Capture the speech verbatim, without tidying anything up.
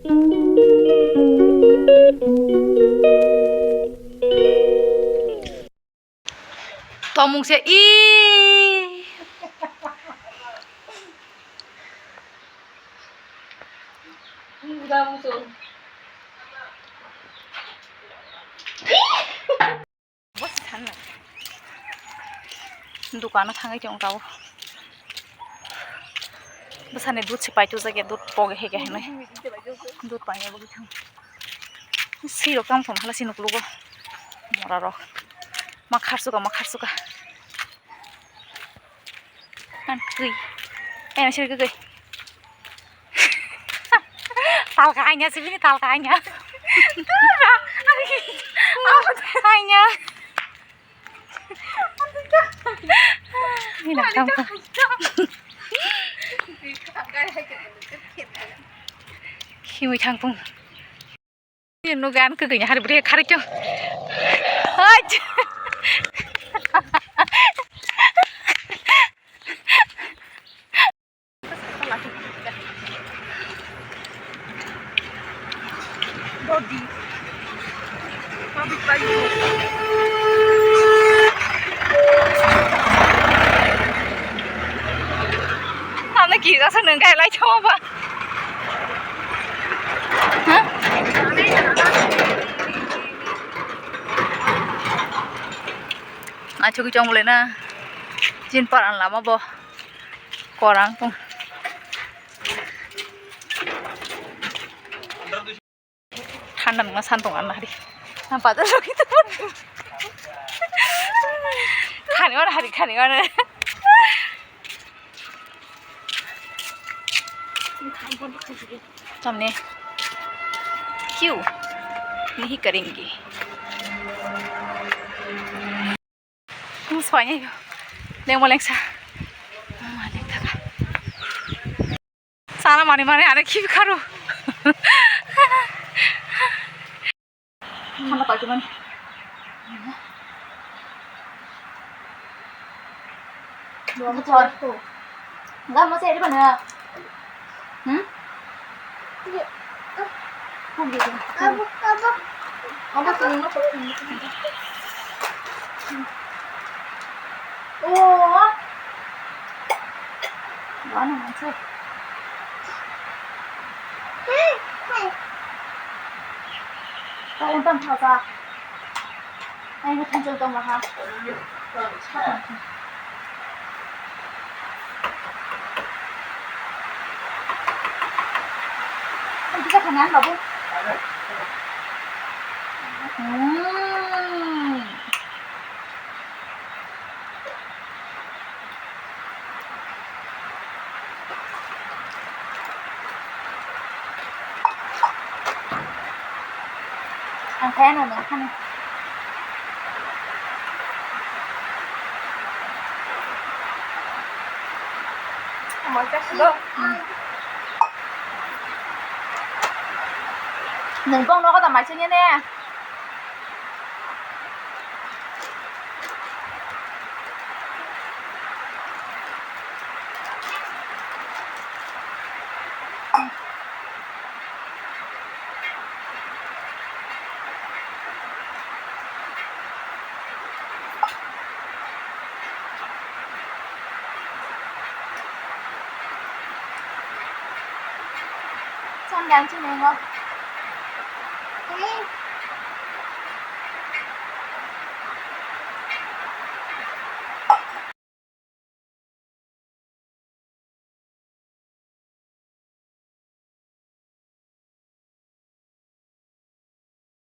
Tomung se i. Dukano thangwi tong tabuk. Bwsani dud se paitujak ya, dud pok heke hinwi. Dud paina bagwi thang. Swi rok tamo thang hala se nuklugo. Mora rok. Ma kharsuka, ma kharsuka. Ang twi. Ang sir gwi. Talka anya sibini talka anya. Talka anya. Ini nakam ka. Hiwi thangpung. Nugan kaganya hari beri hari cong. Hai. Ano kisa sa nung kai lai chong ba. Naithok chong le na. Chin par an lama bo. Korang pung. Thanda nungna san tong anna hari. Ang bazar lagi tu. Khani mana hari khani mana. Samne. Kyu. Nahi karenge. Ang swanya yo. Lengmo lengsa. Sana mani mani ane khibi kharo. Khana paikhe mani. Enggak, mau saya di mana? Hmm? Oh, gitu. Apa, apa? Apa tuh? Oh. Mana, mana sih? Kau yang tempat apa? Ang thangjak tong ha. Ang kisa khangan babu. Hmm. Ang kaya no nang khani. Nang bong no kota mai chini ne. Sandal sini mo.